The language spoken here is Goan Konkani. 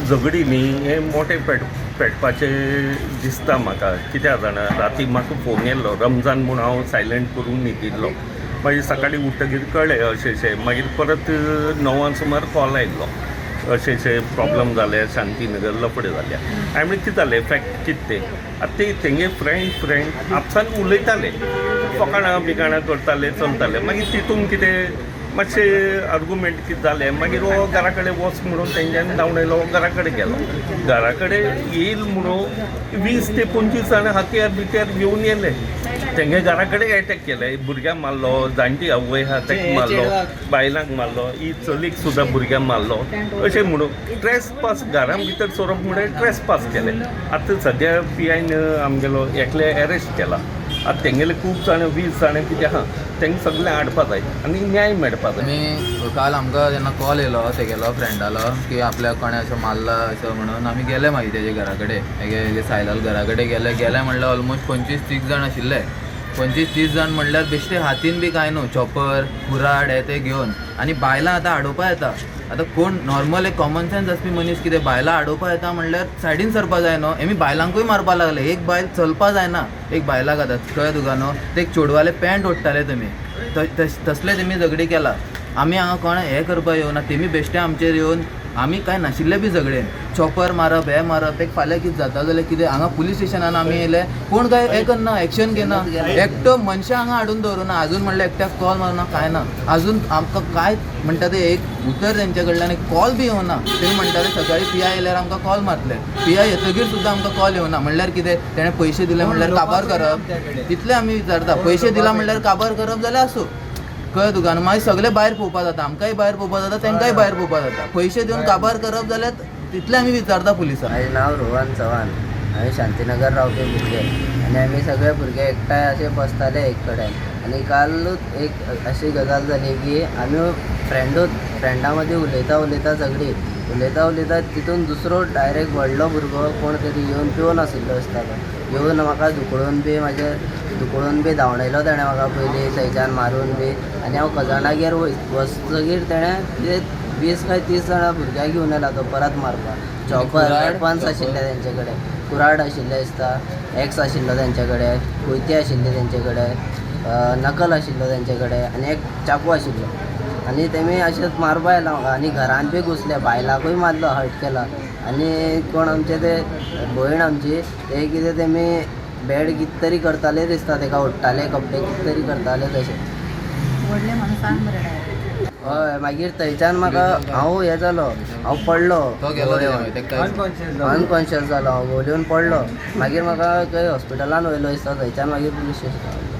झगडी न्ही हें मोटें पेटपाचें दिसता म्हाका. कित्याक जाणा, राती म्हाका फोन येयल्लो रमजान म्हूण हांव सायलंट करून न्हिदिल्लो. मागीर सकाळीं उठ्ठकीर कळ्ळें अशें अशें. मागीर परत 9 सुमार कॉल आयिल्लो, अशें अशें प्रॉब्लम जाले, शांतीनगर लफडे जाल्या. हांवें म्हणलें कितें जालें, फॅक्ट कितें तें. आतां ते तेंगे फ्रेंड आपसान उलयताले, फकाणां बिकाणां करताले, चलताले. मागीर तितून कितें मातशें आर्गुमेंट कितें जालें, मागीर हो घरा कडेन वच म्हणून तेंच्यांनी धांवडायलो. हो घरा कडेन गेलो. घरा कडेन येयल म्हणून 20 ते 25 जाणां हत्यार बित्यार घेवन येयले, तेंगे घरा कडेन एटॅक केले. भुरग्यांक मारलो, जाणटी आवय आहा ताका मारलो, बायलांक मारलो, ही चलीक सुद्दां भुरग्यांक मारलो. अशें म्हणून ट्रेस पास, घरां भितर सोरप म्हणल्यार ट्रेस पास केले. आतां सद्या पी आयन आमगेलो एकले एरेस्ट केला. आतां तेंगेले खूब जाणां, 20 जाणां कितें आहा, तांकां सगळें हाडपा जाय आनी न्याय मेळपा जाय. आमी काल आमकां जेन्ना कॉल येयलो तेगेलो फ्रेंडालो की आपल्याक कोणें असो मारला असो म्हणून, आमी गेले मागीर तेजे घरा कडेन, तेगे सायलाल घरा कडेन गेले. गेले म्हणल्यार ऑलमोस्ट 25-30 जाण आशिल्ले. 25-30 जाण म्हणल्यार बेश्टे हातीन बी कांय न्हू, चॉपर, कुराड हे ते घेवन. आनी बायलां आतां आडोवपा येता. आतां कोण नॉर्मल एक कॉमन सेन्स आसपी मनीस कितें बायलां आडोवपा येता म्हणल्यार सायडीन सरपा जाय न्हू. हेमी बायलांकूय मारपा लागले. एक बायल चलपा जायना एक बायलाक आतां, कळ्ळें तुका न्हू. ते एक चेडवाले पॅन्ट ओडटाले तेमी, तसले तेमी झगडी केला. आमी हांगा कोण हें करपा येवना, तेमी बेश्टे आमचेर येवन, आमी कांय नाशिल्ले बी झगडेन चॉपर मारप, हें मारप. एक फाल्यां कितें जाता जाल्यार कितें? हांगा पुलीस स्टेशनान आमी येयले, कोण काय हें करना, एक्शन घेना. एकटो मनशां हांगा हाडून दवरुना अजून, म्हणल्यार एकट्याक कॉल मारना, कांय ना. अजून आमकां काय म्हणटा ते एक उतर तेंच्या कडल्यान, एक कॉल बी येवना. तेमी म्हणटाले सकाळीं पी I येयल्यार आमकां कॉल मारतले. पी I येतगीर सुद्दां आमकां कॉल येवना म्हणल्यार कितें? तेणें पयशे दिले म्हणल्यार काबार करप? तितलें आमी विचारता. पयशे दिला म्हणल्यार काबार करप जाल्यार आसूं, कळ्ळें तुका न्हू. मागीर सगळे भायर पळोवपा जाता, आमकांय भायर पळोवपा जाता, तांकांय भायर पळोवपा जाता. पयशे दिवन काबार करप जाल्यार तितलें आमी विचारता पुलिसांक. माझे नाव रोहन चव्हाण. आमी शांतीनगर रावपी भुरगे आनी आमी सगळे भुरगे एकठांय अशे बसताले एक कडेन. आनी कालूच एक अशी गजाल जाली की आमी फ्रेंडूच, फ्रेंडा मदीं उलयता उलयता, झगडी उलयता उलयता, तितून दुसरो डायरेक्ट व्हडलो भुरगो कोण तरी येवन, पिवन आशिल्लो दिसता तो, येवन म्हाका धुकळून बी, म्हाजे धुकळून बी धांवडायलो तेणें म्हाका पयलीं थंयच्यान मारून बी. आनी हांव कजनागेर वचतगीर तेणें कितें 20 काय 30 जाणां भुरग्यांक घेवन येयला तो परत मारपाक. चॉपर, वेपन्स आशिल्ले तेंचे कडेन, कुराड आशिल्ले दिसता, एक्स आशिल्लो तेंचे कडेन, कोयती आशिल्ली तेंचे कडेन, नकल आशिल्लो तेंचे कडेन आनी एक चाकू आशिल्लो. आनी तेमी अशेंच मारपा आयला म्हाका आनी घरान बी घुसले, बायलाकूय मारलो, हर्ट केला. आनी कोण आमचे ते भयण आमची, ते कितें तेमी बॅड कितें तरी करताले दिसता, तेका ओडटाले कपडे, कितें तरी करताले तशें. व्हडले म्हणून सांग मरे डायरेक्ट. हय, मागीर थंयच्यान म्हाका हांव हें जालो, हांव पडलो. तो गेलो तेका. अनकॉन्शियस जालो हांव, घोवलेवन पडलो. मागीर म्हाका खंय हॉस्पिटलान व्हयलो दिसता, थंयच्यान मागीर पुलीस स्टेशनार.